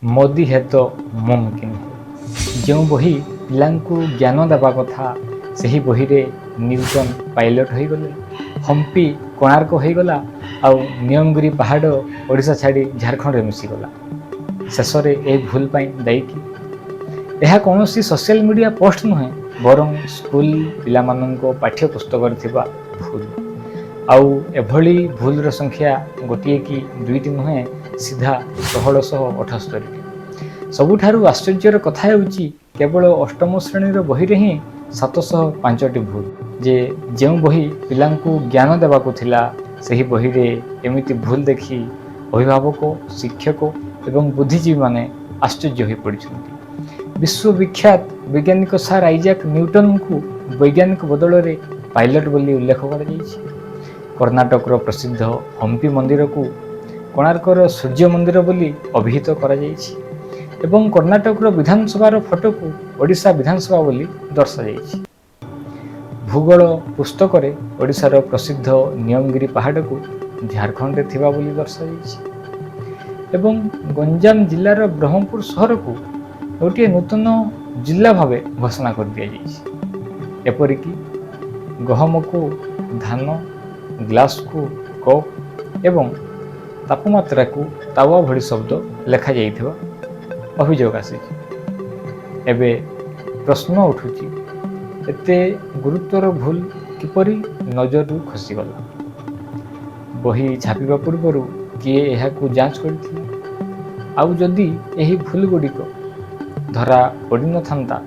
ମୋଦି ହେ ତ ମୁମକିନ୍ ହେ। ଯେଉଁ ବହି ପିଲାଙ୍କୁ ଜ୍ଞାନ ଦେବା କଥା, ସେହି ବହିରେ ନ୍ୟୁଟନ୍ ପାଇଲଟ୍ ହୋଇଗଲେ, ହମ୍ପି କୋଣାର୍କ ହୋଇଗଲା ଆଉ ନିୟମଗିରି ପାହାଡ଼ ଓଡ଼ିଶା ଛାଡ଼ି ଝାଡ଼ଖଣ୍ଡରେ ମିଶିଗଲା। ଶେଷରେ ଏହି ଭୁଲ ପାଇଁ ଦାୟୀ କିଏ? ଏହା କୌଣସି ସୋସିଆଲ ମିଡ଼ିଆ ପୋଷ୍ଟ ନୁହେଁ, ବରଂ ସ୍କୁଲ ପିଲାମାନଙ୍କ ପାଠ୍ୟପୁସ୍ତକରେ ଥିବା ଭୁଲ। ଆଉ ଏଭଳି ଭୁଲର ସଂଖ୍ୟା ଗୋଟିଏ କି ଦୁଇଟି ନୁହେଁ, ସିଧା 1678ଟି। ସବୁଠାରୁ ଆଶ୍ଚର୍ଯ୍ୟର କଥା ହେଉଛି, କେବଳ ଅଷ୍ଟମ ଶ୍ରେଣୀର ବହିରେ ହିଁ 705ଟି ଭୁଲ। ଯେ ଯେଉଁ ବହି ପିଲାଙ୍କୁ ଜ୍ଞାନ ଦେବାକୁ ଥିଲା, ସେହି ବହିରେ ଏମିତି ଭୁଲ ଦେଖି ଅଭିଭାବକ, ଶିକ୍ଷକ ଏବଂ ବୁଦ୍ଧିଜୀବୀମାନେ ଆଶ୍ଚର୍ଯ୍ୟ ହୋଇପଡ଼ିଛନ୍ତି। ବିଶ୍ୱବିଖ୍ୟାତ ବୈଜ୍ଞାନିକ ସାର୍ ଆଇଜାକ୍ ନ୍ୟୁଟନଙ୍କୁ ବୈଜ୍ଞାନିକ ବଦଳରେ ପାଇଲଟ ବୋଲି ଉଲ୍ଲେଖ କରାଯାଇଛି। କର୍ଣ୍ଣାଟକର ପ୍ରସିଦ୍ଧ ହମ୍ପି ମନ୍ଦିରକୁ କୋଣାର୍କର ସୂର୍ଯ୍ୟ ମନ୍ଦିର ବୋଲି ଅଭିହିତ କରାଯାଇଛି ଏବଂ କର୍ଣ୍ଣାଟକର ବିଧାନସଭାର ଫଟୋକୁ ଓଡ଼ିଶା ବିଧାନସଭା ବୋଲି ଦର୍ଶାଯାଇଛି। ଭୂଗୋଳ ପୁସ୍ତକରେ ଓଡ଼ିଶାର ପ୍ରସିଦ୍ଧ ନିୟମଗିରି ପାହାଡ଼କୁ ଝାଡ଼ଖଣ୍ଡରେ ଥିବା ବୋଲି ଦର୍ଶାଯାଇଛି ଏବଂ ଗଞ୍ଜାମ ଜିଲ୍ଲାର ବ୍ରହ୍ମପୁର ସହରକୁ ଗୋଟିଏ ନୂତନ ଜିଲ୍ଲା ଭାବେ ଘୋଷଣା କରିଦିଆଯାଇଛି। ଏପରିକି ଗହମକୁ ଧାନ, ଗ୍ଲାସକୁ କପ୍ ଏବଂ ତାପମାତ୍ରାକୁ ତାୱା ଭଳି ଶବ୍ଦ ଲେଖାଯାଇଥିବା ଅଭିଯୋଗ ଆସିଛି। ଏବେ ପ୍ରଶ୍ନ ଉଠୁଛି, ଏତେ ଗୁରୁତ୍ୱର ଭୁଲ କିପରି ନଜରରୁ ଖସିଗଲା? ବହି ଛାପିବା ପୂର୍ବରୁ କିଏ ଏହାକୁ ଯାଞ୍ଚ କରିଥିଲା? ଆଉ ଯଦି ଏହି ଭୁଲ ଗୁଡ଼ିକ ଧରା ପଡ଼ିନଥାନ୍ତା,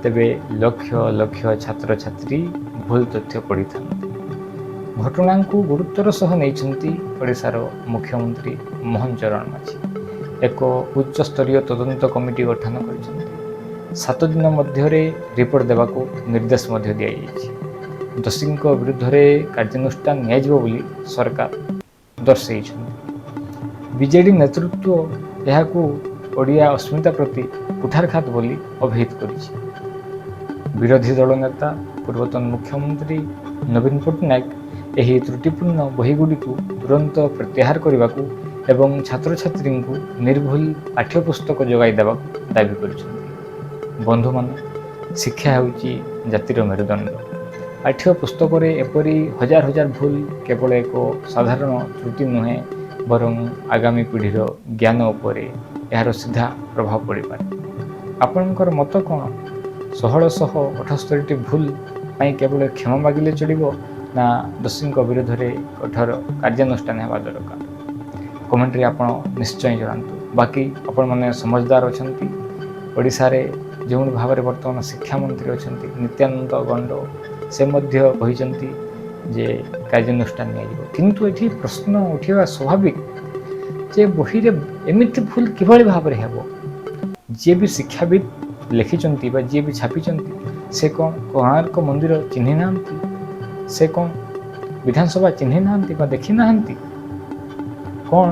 ତେବେ ଲକ୍ଷ ଲକ୍ଷ ଛାତ୍ରଛାତ୍ରୀ ଭୁଲ ତଥ୍ୟ ପଢ଼ିଥାନ୍ତେ। ଘଟଣାକୁ ଗୁରୁତ୍ୱର ସହ ନେଇଛନ୍ତି ଓଡ଼ିଶାର ମୁଖ୍ୟମନ୍ତ୍ରୀ ମୋହନ ଚରଣ ମାଝୀ। ଏକ ଉଚ୍ଚସ୍ତରୀୟ ତଦନ୍ତ କମିଟି ଗଠନ କରିଛନ୍ତି। 7 ଦିନ ମଧ୍ୟରେ ରିପୋର୍ଟ ଦେବାକୁ ନିର୍ଦ୍ଦେଶ ମଧ୍ୟ ଦିଆଯାଇଛି। ଦୋଷୀଙ୍କ ବିରୁଦ୍ଧରେ କାର୍ଯ୍ୟାନୁଷ୍ଠାନ ନିଆଯିବ ବୋଲି ସରକାର ଦର୍ଶାଇଛନ୍ତି। ବିଜେଡି ନେତୃତ୍ୱ ଏହାକୁ ଓଡ଼ିଆ ଅସ୍ମିତା ପ୍ରତି କୁଠାରଘାତ ବୋଲି ଅଭିହିତ କରିଛି। ବିରୋଧୀ ଦଳ ନେତା, ପୂର୍ବତନ ମୁଖ୍ୟମନ୍ତ୍ରୀ ନବୀନ ପଟ୍ଟନାୟକ ଏହି ତ୍ରୁଟିପୂର୍ଣ୍ଣ ବହିଗୁଡ଼ିକୁ ତୁରନ୍ତ ପ୍ରତ୍ୟାହାର କରିବାକୁ ଏବଂ ଛାତ୍ରଛାତ୍ରୀଙ୍କୁ ନିର୍ଭୁଲ ପାଠ୍ୟପୁସ୍ତକ ଯୋଗାଇ ଦେବାକୁ ଦାବି କରିଛନ୍ତି। ବନ୍ଧୁମାନେ, ଶିକ୍ଷା ହେଉଛି ଜାତିର ମେରୁଦଣ୍ଡ। ପାଠ୍ୟପୁସ୍ତକରେ ଏପରି ହଜାର ହଜାର ଭୁଲ କେବଳ ଏକ ସାଧାରଣ ତ୍ରୁଟି ନୁହେଁ, ବରଂ ଆଗାମୀ ପିଢ଼ିର ଜ୍ଞାନ ଉପରେ ଏହାର ସିଧା ପ୍ରଭାବ ପଡ଼ିପାରେ। ଆପଣଙ୍କର ମତ କ'ଣ? 1678ଟି ଭୁଲ ପାଇଁ କେବଳ କ୍ଷମା ମାଗିଲେ ଚଳିବ ନା ଦୋଷୀଙ୍କ ବିରୁଦ୍ଧରେ କଠୋର କାର୍ଯ୍ୟାନୁଷ୍ଠାନ ହେବା ଦରକାର? କମେଣ୍ଟରେ ଆପଣ ନିଶ୍ଚୟ ଜଣାନ୍ତୁ। ବାକି ଆପଣମାନେ ସମଝଦାର ଅଛନ୍ତି। ଓଡ଼ିଶାରେ ଯେଉଁ ଭାବରେ ବର୍ତ୍ତମାନ ଶିକ୍ଷାମନ୍ତ୍ରୀ ଅଛନ୍ତି ନିତ୍ୟାନନ୍ଦ ଗଣ୍ଡ, ସେ ମଧ୍ୟ କହିଛନ୍ତି ଯେ କାର୍ଯ୍ୟାନୁଷ୍ଠାନ ନିଆଯିବ। କିନ୍ତୁ ଏଠି ପ୍ରଶ୍ନ ଉଠିବା ସ୍ୱାଭାବିକ ଯେ ବହିରେ ଏମିତି ଭୁଲ କିଭଳି ଭାବରେ ହେବ? ଯିଏ ବି ଶିକ୍ଷାବିତ୍ ଲେଖିଛନ୍ତି ବା ଯିଏ ବି ଛାପିଛନ୍ତି, ସେ କ'ଣ କୋଣାର୍କ ମନ୍ଦିର ଚିହ୍ନି ନାହାନ୍ତି? ସେ କ'ଣ ବିଧାନସଭା ଚିହ୍ନି ନାହାନ୍ତି ବା ଦେଖି ନାହାନ୍ତି? କ'ଣ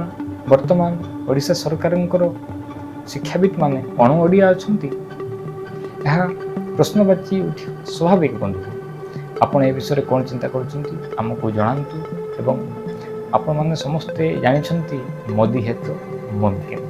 ବର୍ତ୍ତମାନ ଓଡ଼ିଶା ସରକାରଙ୍କର ଶିକ୍ଷାବିତ୍ ମାନେ ଅଣ ଓଡ଼ିଆ ଅଛନ୍ତି? ଏହା ପ୍ରଶ୍ନବାଚୀ ଉଠିବା ସ୍ୱାଭାବିକ। ବନ୍ଧୁ, ଆପଣ ଏ ବିଷୟରେ କ'ଣ ଚିନ୍ତା କରୁଛନ୍ତି, ଆମକୁ ଜଣାନ୍ତୁ। ଏବଂ ଆପଣମାନେ ସମସ୍ତେ ଜାଣିଛନ୍ତି, ମୋଦି ହେ ତ ମୁମକିନ୍।